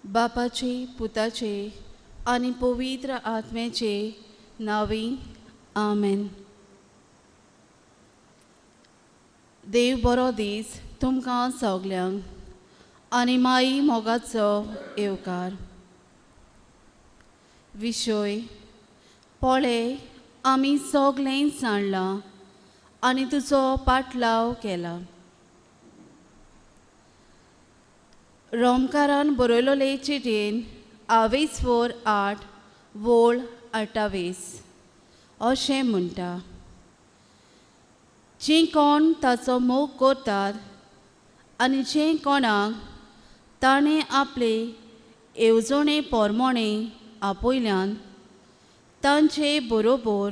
बापाचे पुताचे आनी पवित्र आत्म्याचे नांवी आमेन. देव बरो दीस तुमकां सगल्यांक आनी माई मोगाचो येवकार. विशय पळय आमी सगळें जाणलां आनी तुजो पाटलाव केला. रोमकारान बरयलोले चिटयेन आवेस 4:8 वोळ 28 अशें म्हणटा, जी कोण ताचो मोग करतात आनी जे कोणाक ताणें आपले येवजणे पोरमोणे आपयल्यान तांचे बरोबर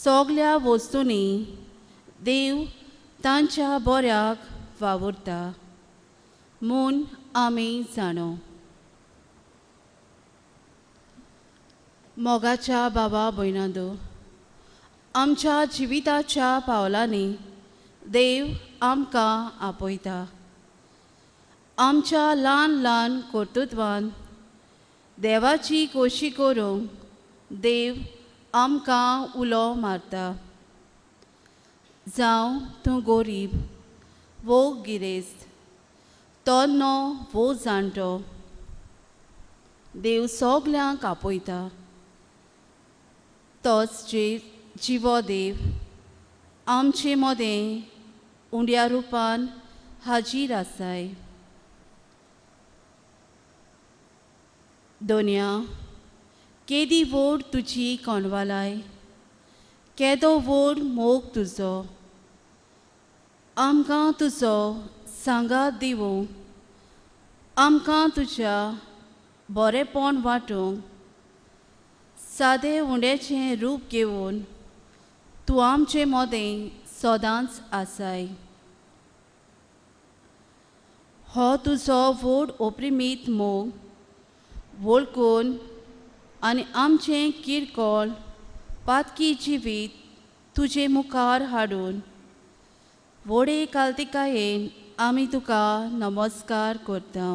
सगल्या वस्तूंनी देव तांच्या बऱ्याक वावुरता म्हूण आमी जाणो. मोगाच्या बाबा भयणांनो, आमच्या जिविताच्या पावलांनी देव आमकां आपयता. आमच्या ल्हान ल्हान कर्तृत्वान देवाची खोशी करूंक देव आमकां उलो मारता. जावं तूं गरीब वो गिरेस्त, तन्नो वो जाणटो, देव सगल्यांक आपयता. तोच जिवो देव आमचे मदें उंड्या रुपान हाजीर आसाय. दोनया केदी व्हड तुजी कोणवालाय, केदो व्हड मोग तुजो, आमकां तुजो सांगात दिवंक, आमकां तुज्या बरेंपण वांटूंक सादे उंड्याचें रूप घेवन तूं आमचे मदें सदांच आसाय. हो तुजो व्हड ओप्रिमीत मोग वळखून आनी आमचें किरकोळ पातकी जिवीत तुजे मुखार हाडून व्हडे कालतिकायेन आमी तुका नमस्कार करता.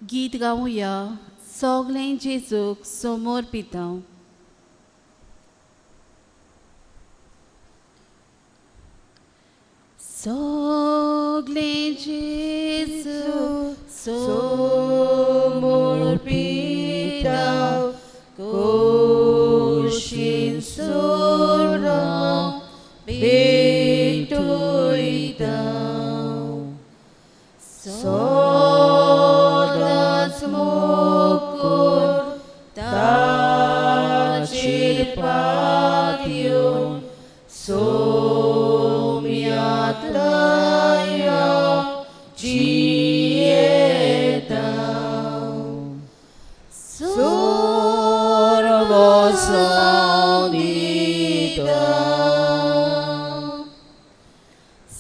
गीत गावया सगळें जेजूक समोर पिता. सगळें जेजूक समोर पिता, कोशीन सोरा भेटोयता. सदांच मोग ताचेर पातयेवन सोम्यातल्या जियेता. सर्वस्व दिता,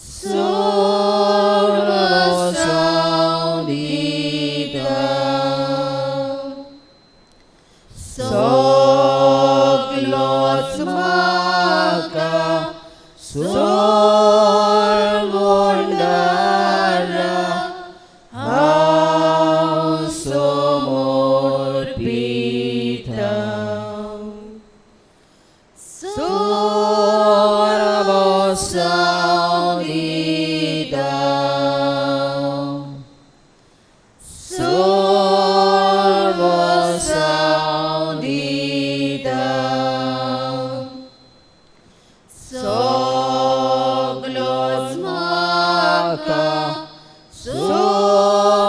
सर्वस्व दिता, सगलोच म्हाका सोडवणारा हांव समर्पिता. सर्वस्व दिता, सर्वस्व दिता, सगलोच म्हाका सोडवणारा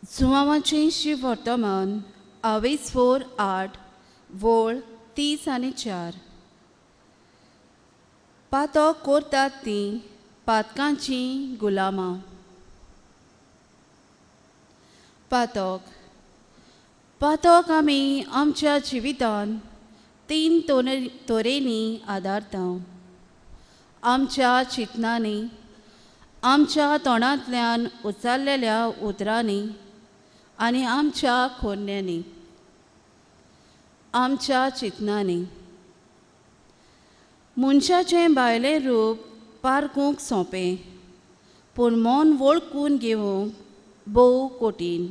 जुवांवाचें शिव वर्तमान आवेस 4 8 वोळ 30 आनी 4. पातक करतात तीं पातकांचीं गुलामां. पातक पातक आमी आमच्या जिवितान 3 तरेंनी आदारता. आमच्या चिंतनांनी, आमच्या तोंडांतल्यान उचारलेल्या उतरांनी आनी आमच्या खोन्यांनी. आमच्या चिंतनांनी मनशाचें भायलें रूप पारखूंक सोंपें, पूण मन वळखून घेवंक भोव कठीण.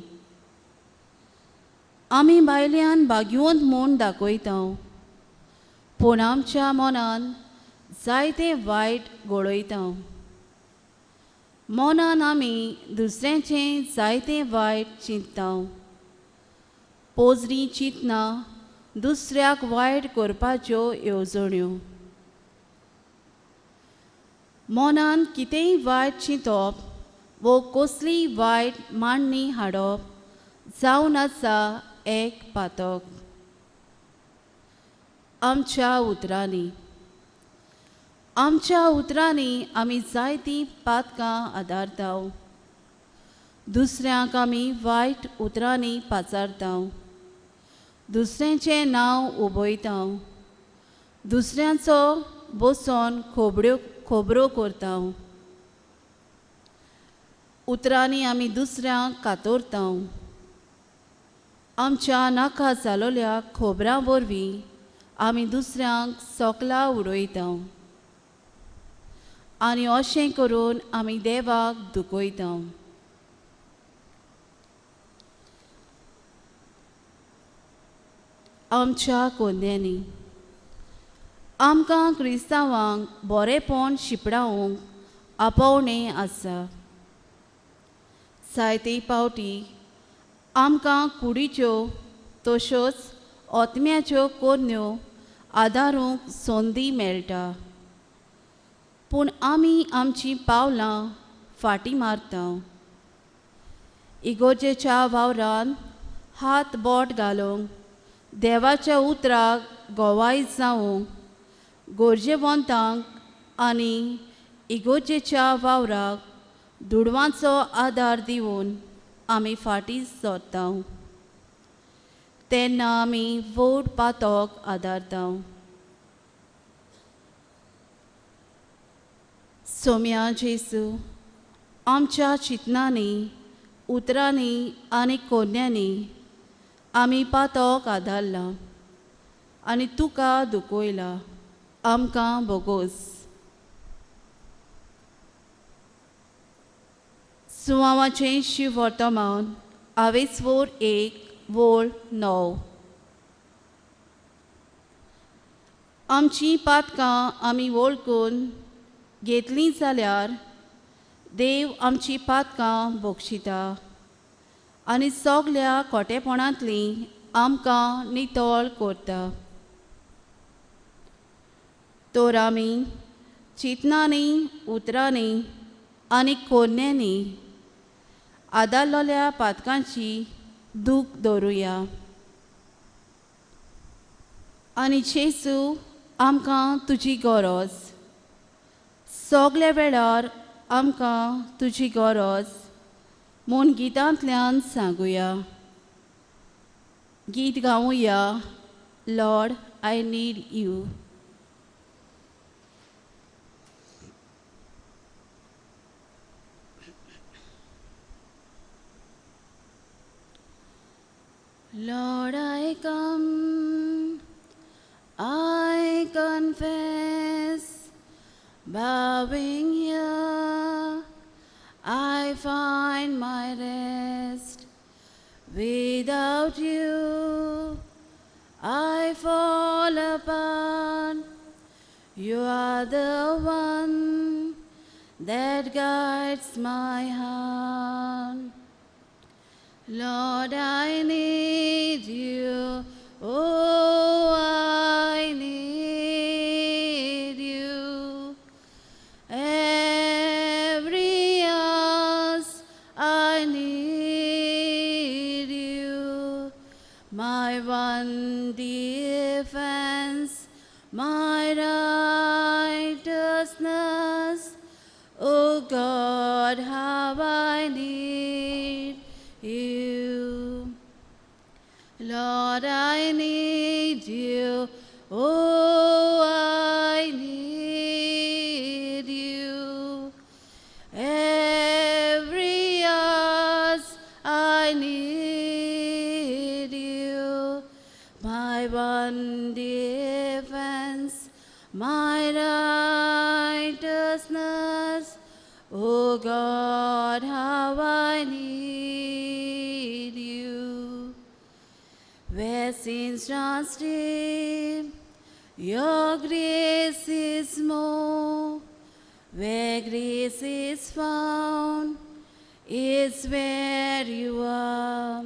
आमी भायल्यान भाग्यवंत म्हूण दाखयता, पूण आमच्या मनान जायते वायट घडयता. मनान आमी दुसऱ्यांचें जायते वायट चिंतता. पोजरी चिंतना दुसऱ्याक वायट करपाच्यो येवजण्यो. मनान कितेंय वायट चिंतप वो कसलीय वायट मांडणी हाडप जावन आसा एक पातक. आमच्या उतरांनी आमच्या उतरांनी आमी जायतीं पातकां आदारता. दुसऱ्यांक आमी वायट उतरांनी पाचारता. दुसऱ्यांचें नांव उबयता. दुसऱ्यांचो बसोन खबरो करता. उतरांनी आमी दुसऱ्यांक कातरता. आमच्या नाका जालोल्या खबरां वरवीं आमी दुसऱ्यांक सोकला उडयता आनी अशें करून आमी देवाक दुखयता. आमच्या कोंद्यांनी आमकां क्रिस्तांवांक बरेंपण शिंपडावंक आपोवणें आसा. जायते पावटी आमकां कुडीच्यो तश्योच आत्म्याच्यो कोरण्यो आदारूंक संदी मेळटा, पूण आमी आमचीं पावलां फाटीं मारता. इगोर्जेच्या वावरान हात बोट घालूंक, देवाच्या उतराक गोवाय जावंक, गरजेवंतांक आनी इगोर्जेच्या वावराक दुडवांचो आदार दिवन आमी फाटीं सरता. तेन्ना आमी व्हड पातक आदारता. सोम्या जेजू, आमच्या चिंतनांनी, उतरांनी आनी कोन्यांनी आमी पातक आदारला आनी तुका दुखयला. आमकां बोगोस. सुवांवाचें शिव वर्तमान आवेस 4 1 वोळ 9. आमचीं पातकां आमी वळखून घेतलीं जाल्यार देव आमचीं पातकां बक्षिता आनी सगल्या खोटेपणांतलीं आमकां नितळ करता. तर आमी चिंतनांनी, उतरांनी आनी कोन्यांनी आदारलेल्या पातकांची दूख दवरुया. आनी जेजू, आमकां तुजी गरज सगल्या वेळार, आमकां तुजी गरज म्हूण गितांतल्यान सांगुया. गीत गावुया, Lord I need you. Lord, I come, I confess, bowing here, I find my rest. Without you, I fall apart. You are the one that guides my heart. Lord, I need you. Oh, I need you. Every hour I need my one defense, my righteousness. O God, how I need you. Lord, I need you. Oh, I need you. Every hour I need you. My one defense, my righteousness. O God, how I need you. Where sins runs deep, your grace is more. Where grace is found is where you are.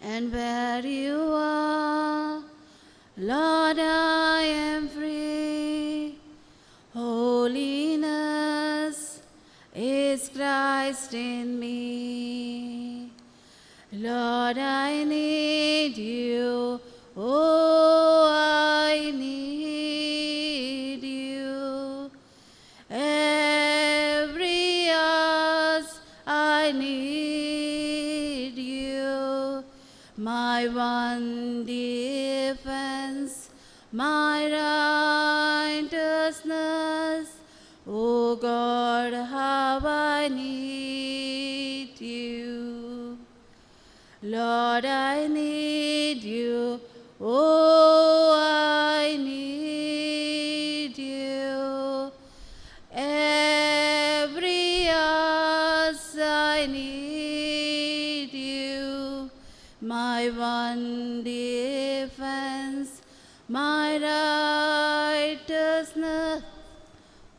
And where you are, Lord, I am free. Holiness is Christ in me. Lord, I need you. Oh, I need you. Every hour I need you. My one defense, my righteousness. O God, how I need you. Lord, I need you. Oh, I need you. Every hour I need you. My one defense, my righteousness.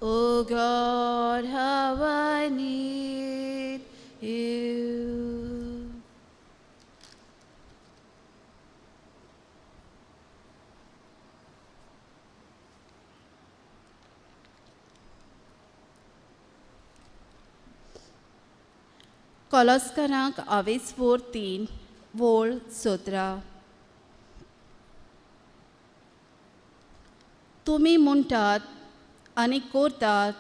O God, how I need you. कोलोस्करांक आवेस 4 3 वोळ 17. तुमी म्हणटात आनी करतात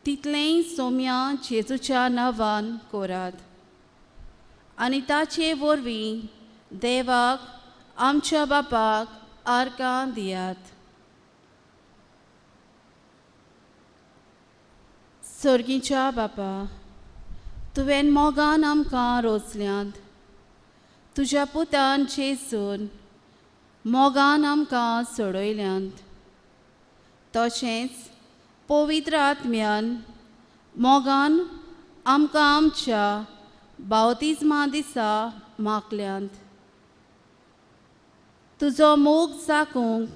तितलेंय सोम्या जेजूच्या नांवान करात आनी ताचे वरवीं देवाक आमच्या बापाक आर्गां दियात. सर्गीच्या बापा, तुवें मोगान आमकां रोचल्यांत. तुज्या पुतान जेजून मोगान आमकां सोडयल्यांत. तशेंच पवित्र आत्म्यान मोगान आमकां आमच्या बावतिज्मा दिसा मागल्यांत. तुजो मोग जागूंक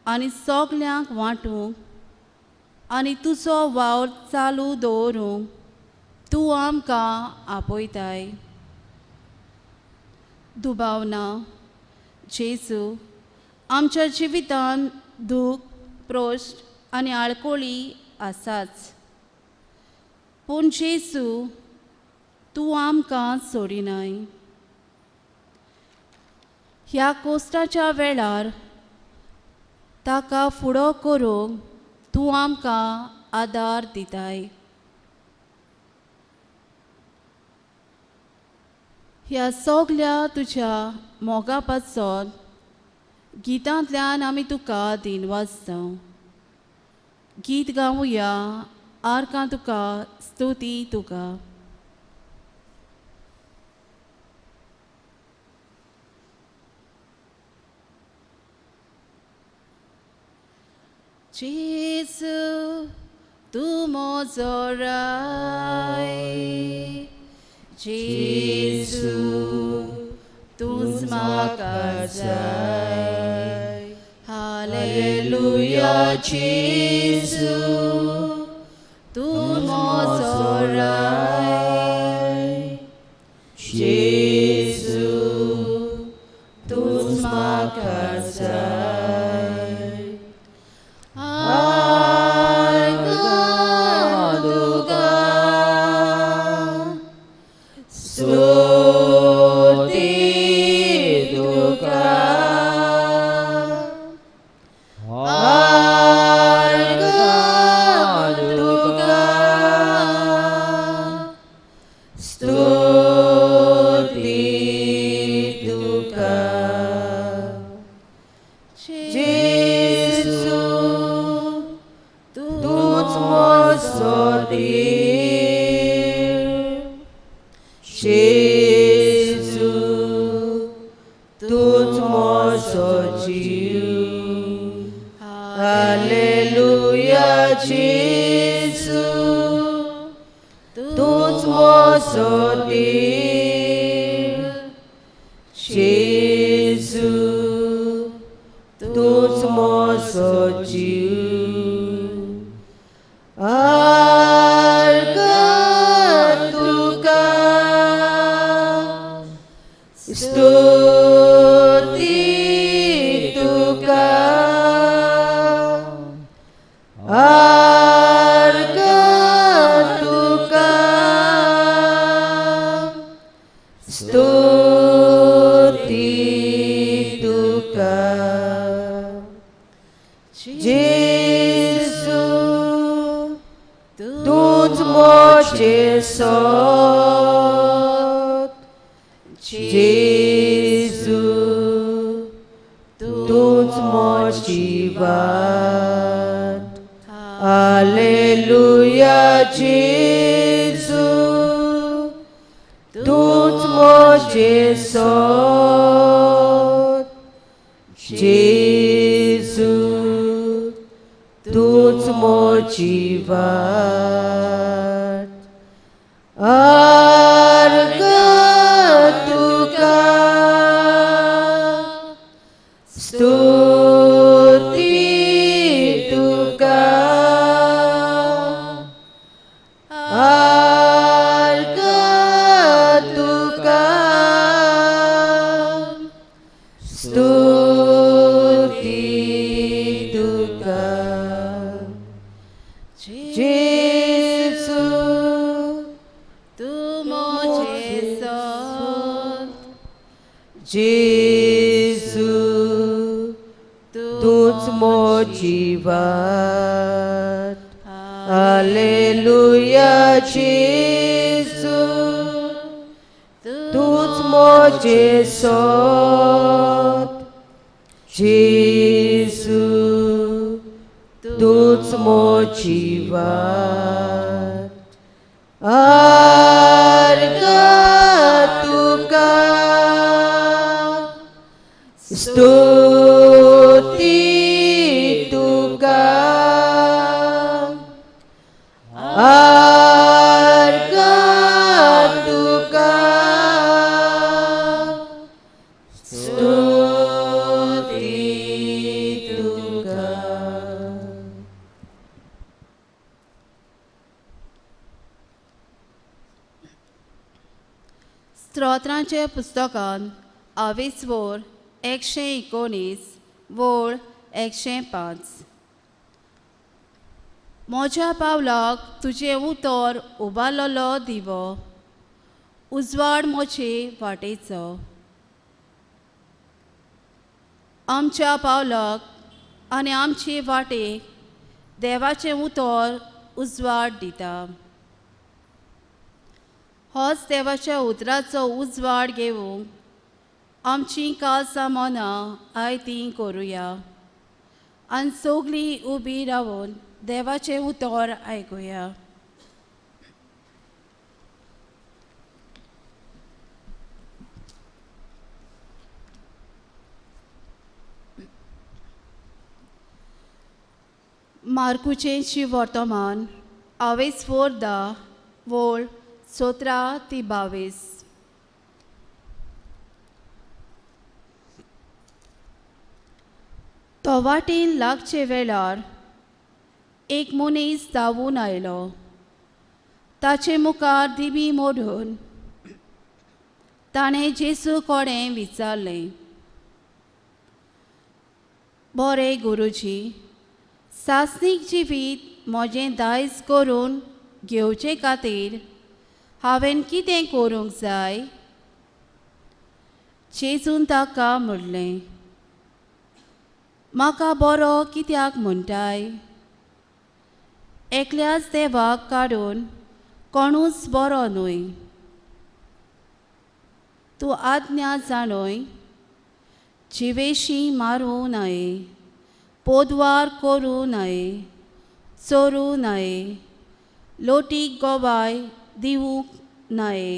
आनी सगल्यांक वांटूंक आनी तुजो वावर चालू दवरूंक तूं आमकां आपयताय. दुबाव ना जेजू, आमच्या जिवितांत दूख, प्रश्न आनी आडकोळी आसाच, पूण जेजू तूं आमकां सोडिनाय. ह्या कोश्टाच्या वेळार ताका फुडो करूंक तूं आमकां आदार दिताय. ह्या सगल्या तुज्या मोगा पासून गितांतल्यान आमी तुका दिनवास जावं. गीत गावया, आर्गां तुका, स्तुती तुका. जेजू तूं म्हजो राय, जेजू तूंच म्हाका जाय. हालेलुया जेजू तूं म्हजो राय, जेजू तूंच म्हाका जाय. आर्गां तुका, स्तुती तुका. स्तुती तुका जेजू तूंच म्हजो देव जेजू तूंच म्हजो जीव हालेलुया जेजू तूंच म्हजो देव जेजू तूंच म्हजो जीव आर्गां तुका स्तुती तुका आर्गां तुका स्तुती तुका जेजू तूंच म्हजें सत जेजू तूंच म्हजी वाट हालेलुया जेजू तूंच म्हजें सत जेजू तूंच म्हजी वाट आर्गां तुका स्तुती तुका आर्गां तुका स्तुती तुका जेजू तूं म्हजें सत जेजू तूंच म्हजी वाट हालेलुया जेजू तूंच म्हजें सत जेजू तूंच म्हजी वाट आर्गां तुका स्तुती तुका आर्गां तुका स्तुती तुका. स्तोत्रांचे पुस्तकान आवेसवोर 119 वोळ 105. म्हज्या पावलाक तुजें उतर उबारलेलो दिवो उजवाड म्हजे वाटेचो. आमच्या पावलाक आनी आमचे वाटेक देवाचें उतर उजवाड दिता. होच देवाच्या उतराचो उजवाड घेवंक आमचीं काळजां मनां आयतीं करुया आनी सगळीं उबी रावन देवाचें उतर आयकुया. मार्कुचें शिवर्तमान आवेस 4:10 वोळ 17 ते 22. तो वाटेन लागचे वेळार एक मनीस धांवून आयलो. ताचे मुखार दिमी मोडून ताणें जेजू कडेन विचारलें, बरें गुरुजी, सासणीक जिवीत म्हजें दायज करून घेवचे खातीर हांवें कितें करूंक जाय? जेजून ताका म्हणलें, म्हाका बरो कित्याक म्हणटाय? एकल्याच देवाक काडून कोणूच बरो न्हय. तूं आज्ञा जाणय, जिवेशी मारूं नये, पोदवार करूं नये, चोरूं नये, लोटीक गोवाय दिवंक नये,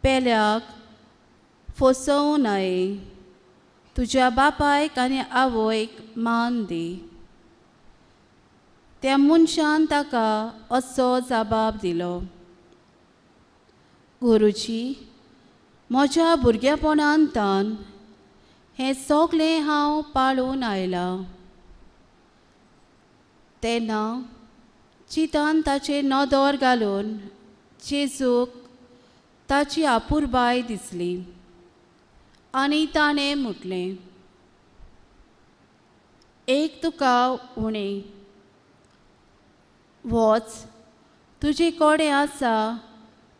पेल्याक फसोवं नये, तुज्या बापायक आनी आवयक मान दी. त्या मनशान ताका असो जबाब दिलो, गुरुजी, म्हज्या भुरगेपणान तान हें सगळें हांव पाळून आयलां. तेन्ना चितान ताचेर नदर घालून जेजूक ताची आपुरबाय दिसली आनी ताणें म्हटलें, एक तुका उणें, वच तुजे कडेन आसा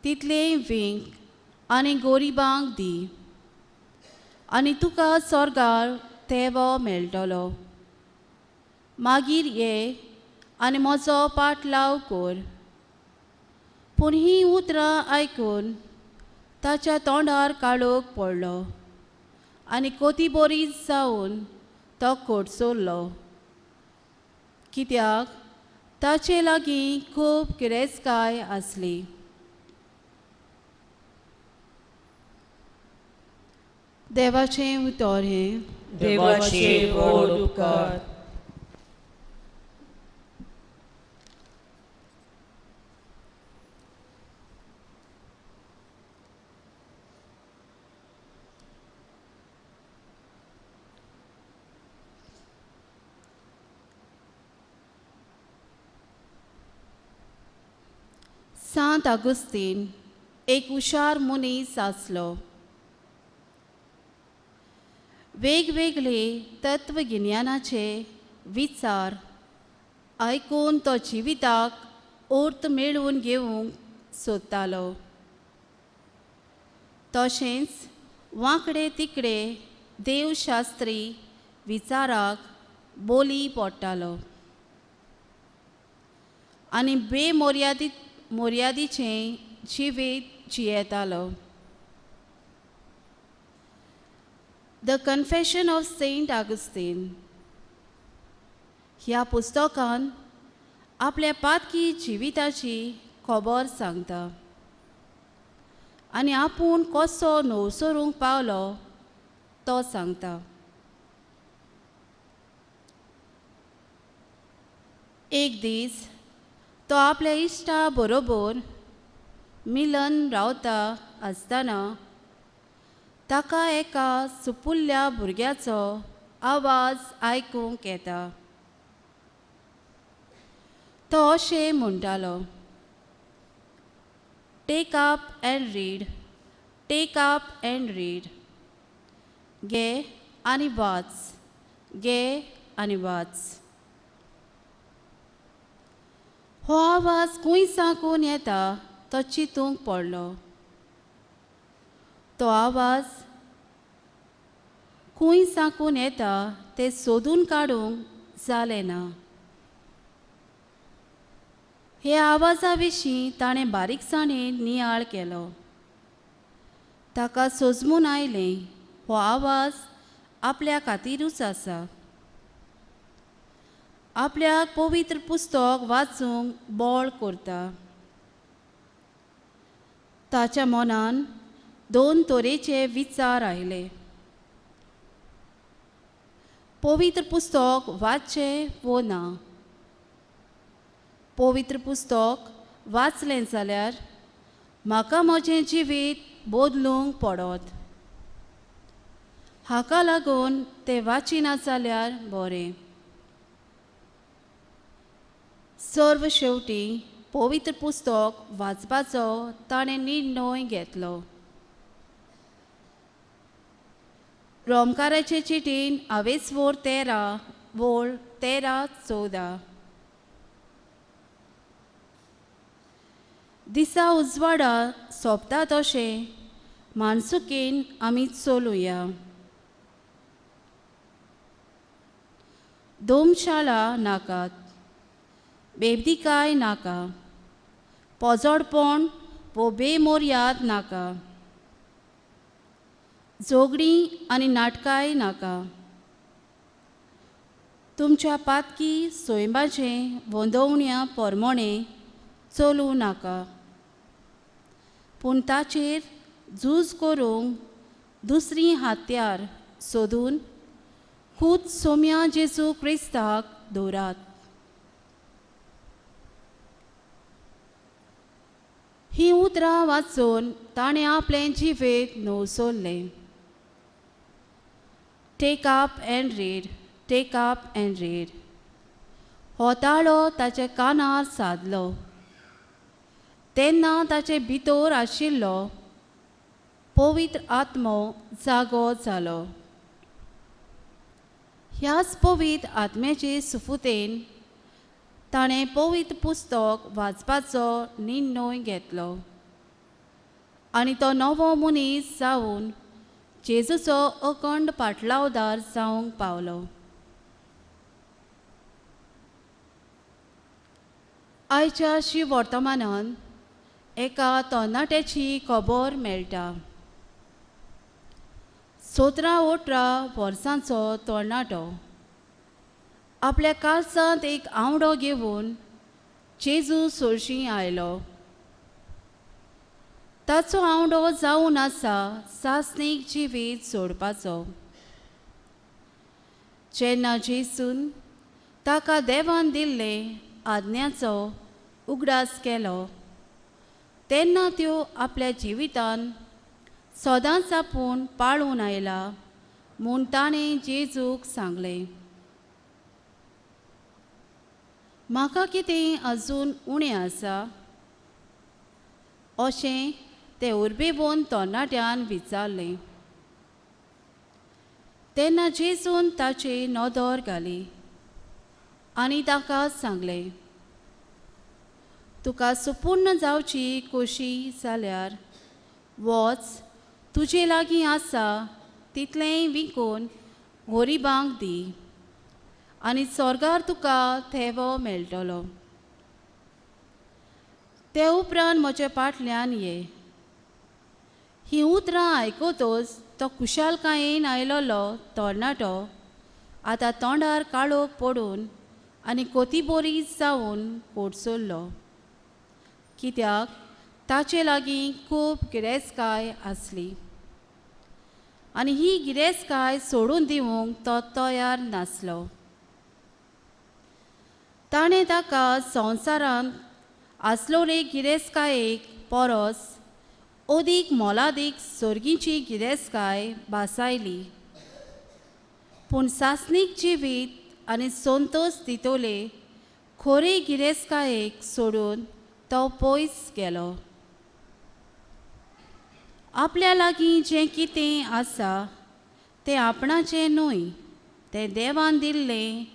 तितलें विंक आनी गरिबांक दी आनी तुका स्वर्गार तेवो मेळटलो. मागीर ये आनी म्हजो पाटलाव कर. पूण हीं उतरां आयकून ताच्या तोंडार काळोख पडलो आनी कोतीबोरी जावन तो कोडसरलो, कित्याक ताचे लागीं खूब गिरेस्तकाय आसली. देवाचें उतर हें. देवाचे व्हड उपकार. सांत आगुस्तीन एक हुशार मनीस आसलो. वेगवेगळे तत्वगिन्यानाचे विचार आयकून तो जिविताक अर्थ मेळोवन घेवंक सोदतालो. तशेंच वांकडे तिकडे देवशास्त्री विचाराक बोली पडटालो आनी बेमर्यादीत मर्यादीचें जिवीत जियेतालो. The confession of Saint Augustine ह्या पुस्तकान आपल्या पातकी जिविताची खबर सांगता आनी आपूण कसो नवसरूंक पावलो तो सांगता. एक दीस तो आपल्या इश्टा बरोबर मिलन रावता आसतना ताका एका सुपुल्ल्या भुरग्याचो आवाज आयकूंक येता. तो अशें म्हणटालो, take up and read, take up and read, घे आनी वाच, घे आनी वाच. हो आवाज खंय साकून येता तो चिंतूंक पडलो. तो आवाज खंय साकून येता तें सोदून काडूंक जालें ना. हे आवाजा विशीं ताणें बारीकसाणेन नियाळ केलो. ताका सोजमून आयलें हो आवाज आपल्या खातीरूच आसा. आपल्याक पवित्र पुस्तक वाचूंक बळ करता. ताच्या मनान दोन तरेचे विचार आयले, पवित्र पुस्तक वाचचें वो ना. पवित्र पुस्तक वाचलें जाल्यार म्हाका म्हजें जिवीत बदलूंक पडत, हाका लागून तें वाचिना जाल्यार बरें. सर्व शेवटी पवित्र पुस्तक वाचपाचो ताणें निर्णय घेतलो. रोमकाराचे चिटीन आवेसवोर 13 वोळ 13-14. दिसा उजवाडा सोंपता तशें मानसुकेन आमी चलुया. दोमशाळा नाकात, बेबदीकाय नाका, पोजोडपण वो बेमोर्याद नाका. झगडीं आनी नाटकांय नाका. तुमच्या पातकी सोयंबाचें वंदोवण्या पोरमोणें चलूं नाका, पूण ताचेर झूज करूंक दुसरी हत्यार सोदून खूद सोम्या जेजू क्रिस्ताक दवरात. हीं उतरां वाचून ताणें आपलें जिवेत नवसरलें. Take up and read, take up and read. हो ताळो ताच्या कानार सादलो तेन्ना ताचे भितर आशिल्लो पवित्र आत्मो जागो जालो. ह्याच पवित्र आत्म्याचे सुफुतेन ताणें पवित्र पुस्तक वाचपाचो निर्णय घेतलो आनी तो नवो मनीस जावन जेजूचो अखंड पाटलावदार जावंक पावलो. आयच्या शी वर्तमानान एका तरणाट्याची खबर मेळटा. 17-18 वर्सांचो तरणाटो आपल्या काळजांत एक आंवडो घेवन जेजू सोरशी आयलो. ताचो आंवडो जावन आसा सासणीक जिवीत सोडपाचो. जेन्ना जेजून ताका देवान दिल्ले आज्ञाचो उगडास केलो तेन्ना त्यो आपल्या जिवितान सदांच आपूण पाळून आयला म्हूण ताणें जेजूक सांगलें. म्हाका कितें अजून उणें आसा अशें ते उर्बेवन तरणाट्यान विचारलें. तेन्ना जेजून ताचे नदर घाली आनी ताका सांगलें, तुका सुपूर्ण जावची खोशी जाल्यार वच, तुजे लागीं आसा तितलेंय विकून गरिबांक दी आनी स्वर्गार तुका थेवो मेळटलो. ते उपरांत म्हज्या फाटल्यान ये. हीं उतरां आयकतच तो खुशालकायेन आयलोलो तरणाटो आतां तोंडार काळोख पडून आनी कोतीबोरी जावन कोडसरलो, कित्याक ताचे लागीं खूब गिरेस्तकाय आसली आनी ही गिरेस्तकाय सोडून दिवंक तो तयार नासलो. ताणें ताका संवसारांत आसलोले गिरेस्तकायेक परस अदीक मोलादीक सर्गीची गिरेस्तकाय भासायली, पूण सासणीक जिवीत आनी संतोश दितले खरे गिरेस्तकायेक सोडून तो पयस गेलो. आपल्या लागीं जें कितें आसा तें आपणाचें न्हय, तें देवान दिल्लें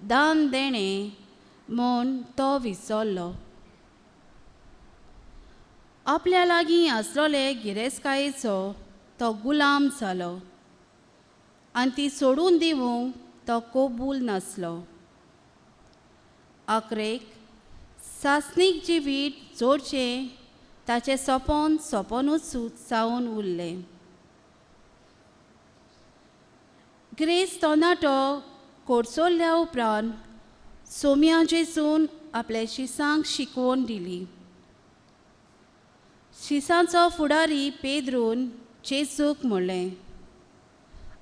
दान देणें म्हूण तो विसरलो. आपल्या लागीं आसलोले गिरेस्तकायेचो तो गुलाम जालो आनी ती सोडून दिवंक तो कबूल नासलो. आखरेक सासणीक जिवीत जोडचें ताचें सपन सपनूच जावन उरलें. ग्रेस तरणाटो कोडसरल्या उपरांत सोम्या जेजून आपल्या शिसांक शिकवण दिली. शिसांचो फुडारी पेद्रून जेजूक म्हणलें,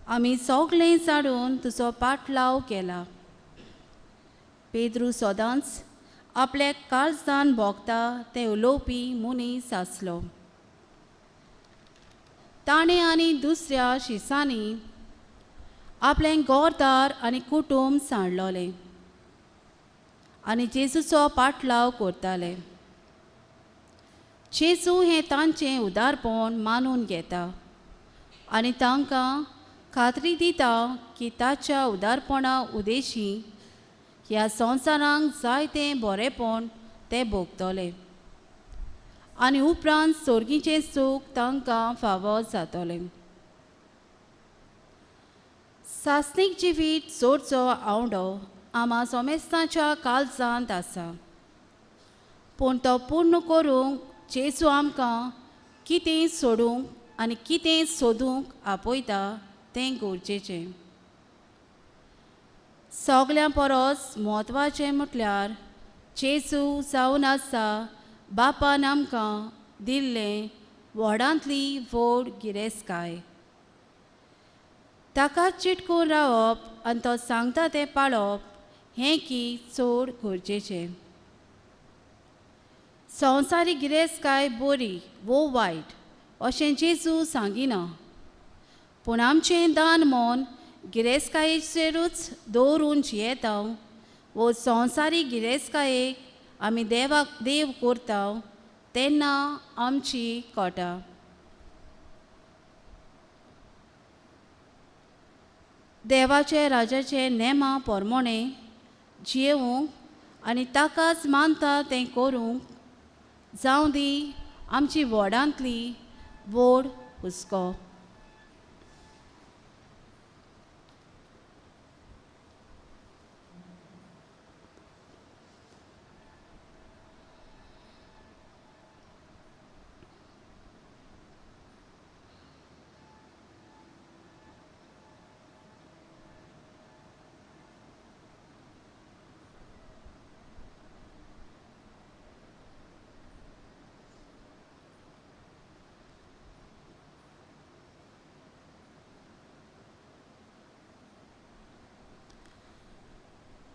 आमी सगळें जाणून तुजो पाटलाव केला. पेद्रू सदांच आपल्या काळजान भोगता तें उलोवपी मनीस आसलो. ताणें आनी दुसऱ्या शिसांनी आपलें घरदार आनी कुटूंब सांडलोलें आनी जेजूचो पाटलाव करताले. जेजू हें तांचें उदारपण मानून घेता आनी तांकां खात्री दिता की ताच्या उदारपणा उदेशी ह्या संवसारांक जायतें बरेंपण ते भोगतले आनी उपरांत सर्गीचें सूख तांकां फावो जातलें. सासणीक जिवीत जोडचो आंवडो आमा सोमेस्तांच्या काळजांत आसा, पूण तो पूर्ण करूंक जेजू आमकां कितें सोडूंक आनी कितें सोदूंक आपयता तें गरजेचें. सगल्यां परस म्हत्वाचें म्हटल्यार जेजू जावन आसा बापान आमकां दिल्लें व्हडांतली व्हड गिरेस्तकाय. ताका चिटकून रावप आनी तो सांगता तें पाळप हें की चड गरजेचें. संवसारीक गिरेस्तकाय बरी वो वायट अशें जेजू सांगिना, पूण आमचें दान मन गिरेस्तकायेचेरूच दवरून जियेता वो संवसारीक गिरेस्तकायेक आमी देवाक देव करता तेन्ना आमची कोटा. देवाचे राजाचे नेमा प्रमाणे जियेवंक आनी ताकाच मानता तें करूंक जावं दी आमची व्हडांतली व्हड हुस्को.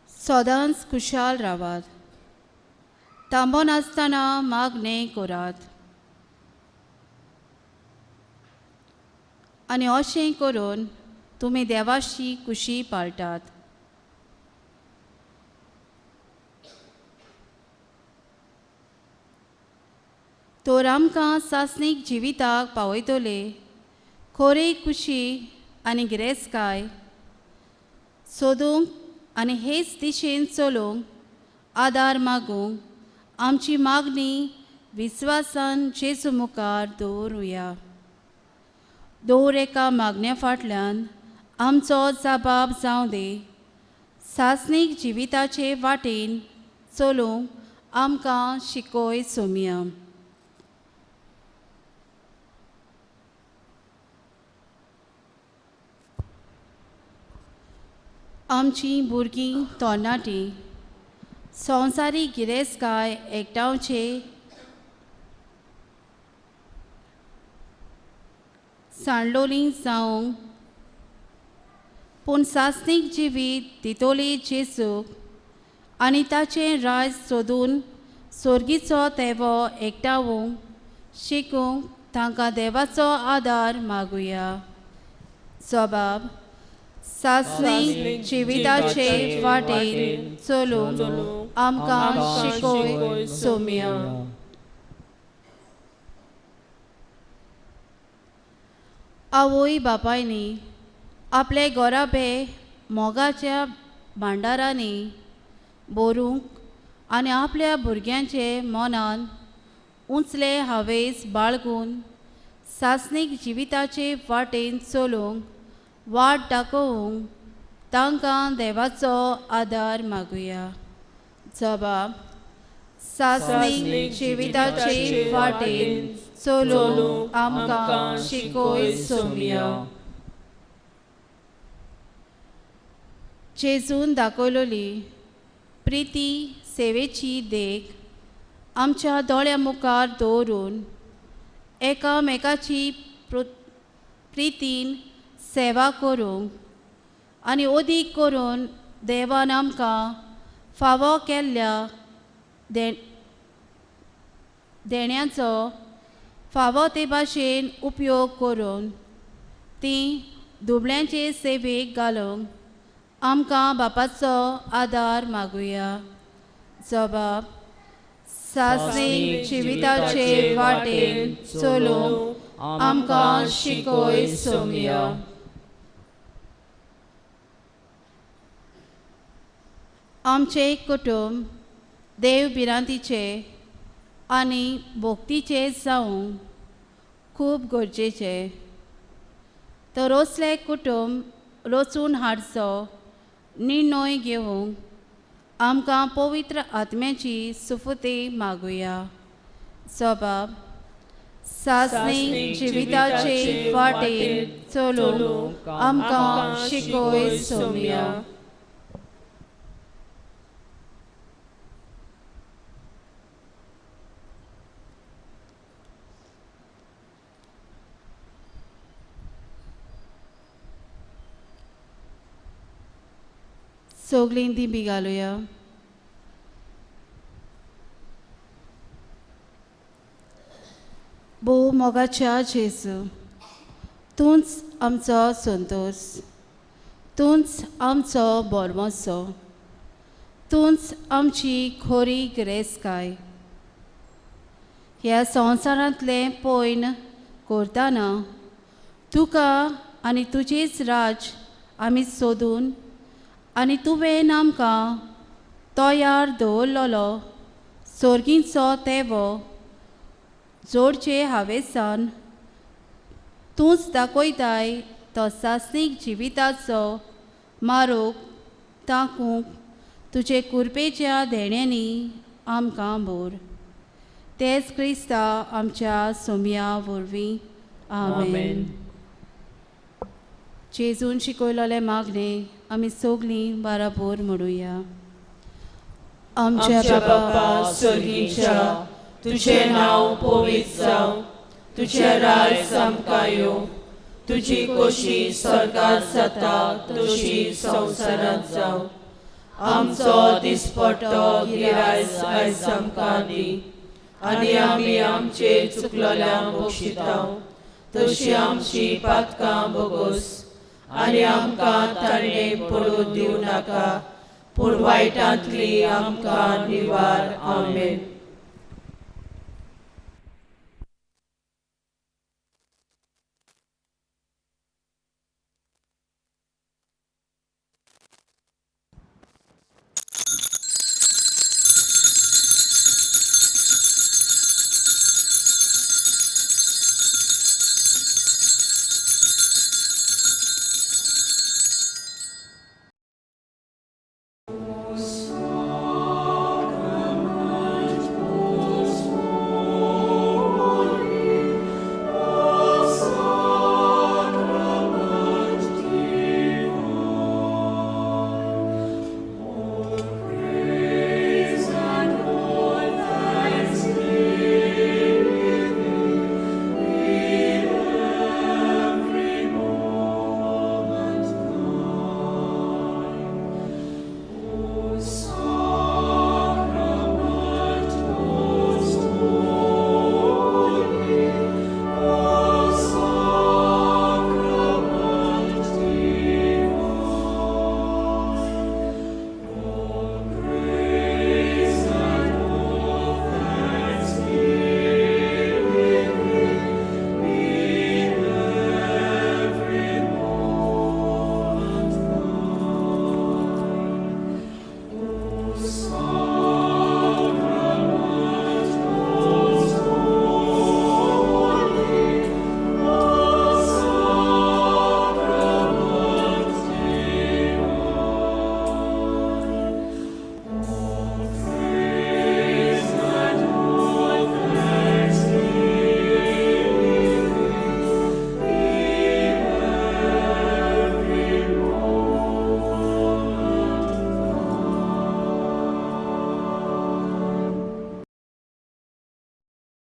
सदांच खुशाल रावात, तांबो नासतना मागणें करात आनी अशें करून तुमी देवाशी खुशी पाळटात. तर आमकां सासणीक जिविताक पावयतले खरी खुशी आनी गिरेस्तकाय सोदूंक आनी हेच दिशेन चलोवंक आदार मागूंक आमची मागणी विस्वासान जेजू मुखार दवरुया. दवर एका मागण्या फाटल्यान आमचो जबाब जावं दी. सासणीक जिविताचे वाटेन चलोवंक आमकां शिकय सोमया. आमची भुरगीं तरणाटीं संवसारीक गिरेस्तकाय एकठांवचे सांडलोली जावंक पूण सासणीक जिवीत दितोली जेजूक आनी ताचें राज सोदून सोर्गीचो तेवो एकठावूंक शिकूंक तांकां देवाचो आदार मागुया. जबाब सासणीक जिविताचे वाटेन चलूंक आमकां शिकय सोमया. आवय बापायनी आपले गोराबे मोगाच्या भांडारांनी भरूंक आनी आपल्या भुरग्यांचे मनान उंचले हावेस बाळगून सासणीक जिविताचे वाटेन चलूंक वाट दाखोवंक तांकां देवाचो आदार मागुया. जबाब सासणीक जिविताचे वाटेन चलूंक आमकां शिकय सोमया. जेजून दाखयलोली प्रिती सेवेची देख आमच्या दोळ्या मुखार दवरून एकामेकाची प्रितीन सेवा करूंक आनी अदीक करून देवान आमकां फावो केल्ल्या देण्याचो फावो ते भाशेन उपयोग करून ती दुबळ्यांचे सेवेक घालूंक आमकां बापाचो आदार मागुया. जबाब सासणीक जिविताचे वाटेन चलूंक आमकां शिकय सोमया. आमचें कुटुंब देव भिरांतीचे आनी भक्तीचे जावंक खूब गरजेचें. तर असलें कुटुंब रचून हाडचो निर्णय घेवंक आमकां पवित्र आत्म्याची सुफुती मागुया. जबाब सासणीक जिविताचे वाटेर चलूंक आमकां शिकय सोम्या. सगळीं दिंबी घालुया. भोव मोगाच्या जेजू, तूंच आमचो संतोश, तूंच आमचो बोरमोसो, तूंच आमची खोरी गिरेस्तकाय. ह्या संवसारांतलें पयण करतना तुका आनी तुजेच राज आमी सोदून आनी तुवें आमकां तयार दवरलेलो सोर्गींचो तेवो जोडचे हावेसान तूंच दाखयताय तो सासणीक जिविताचो मारोग ताकूंक तुजे कुरपेच्या देण्यांनी आमकां भोर. तेच क्रिस्ता आमच्या सोम्या वरवीं. आमेन. जेजून शिकयलेलें मागणें आमी सगळीं बाराबोर म्हणुया. आमच्या बापा स्वर्गीच्या, तुझें नांव पवित्र जावं, तुझें राज आमकां येवं, तुजी खोशी स्वर्गांत जाता तशी संवसारांत जावं. आमचो दिसपट्टो गिरायस आयज आमकां दी आनी आमी आमचे चुकलेल्यांक बक्षिता तशी आमची पातकां बोगोस आनी आमकां ताणे पडून दिवं नाका, पूण वायटांतली आमकां निवार. आमेन.